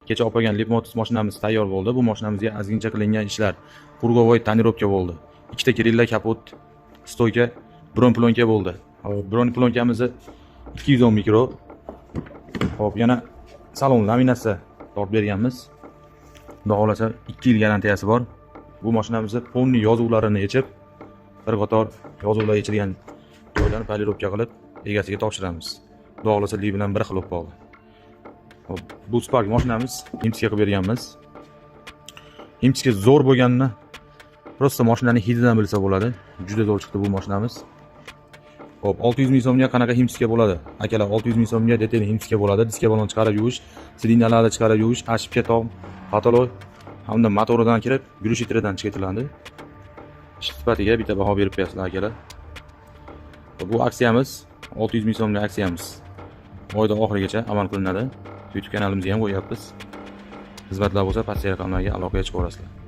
Kecha olib qo'ygan Leapmotor mashinamiz tayyor bo'ldi. Bu mashinamizga ozgincha qilingan ishlar: круговой тонировка bo'ldi. Ikkita grilla, kapot, стойка, бронеплёнка bo'ldi. Hop, бронеплёнка mizni 210 mikro. Hop, yana salon laminasi tortib berganmiz. Xudo xohlasa, 2 yil garantiyasi bor. Bu mashinamizni полный yozuvlarini yechib, bir qator yozuvlar yechilgan joylarni полировка qilib, egasiga topshiramiz. Xudo xohlasa, Li bilan bir xil bo'lib qoldi. Hop, bu Spark mashinamiz химчистка qilib berganmiz. Химчистка zo'r bo'lganini просто mashinani hididan bilsa bo'ladi. Juda zo'r chiqdi bu mashinamiz. Hop, 600 ming so'mga qanaqa химчистка bo'ladi? Akalar, 600 ming so'mga деталь химчистка bo'ladi. Diska balon chiqarib yuvish, сиденья larni chiqarib yuvish, ошибка tom, потолок hamda motoridan kirib, глушитель idan chiqatiladi. Ish sifatiga bitta baho berib qo'yasizlar, akalar. Hop, bu aksiyamiz 600 ming so'mlik aksiyamiz. Oyda oxirigacha amal qilinadi. YouTube kanalimizga ham qo'yyapmiz. Xizmatlar bo'lsa, pastki raqamlarga aloqaga chiqaverasizlar.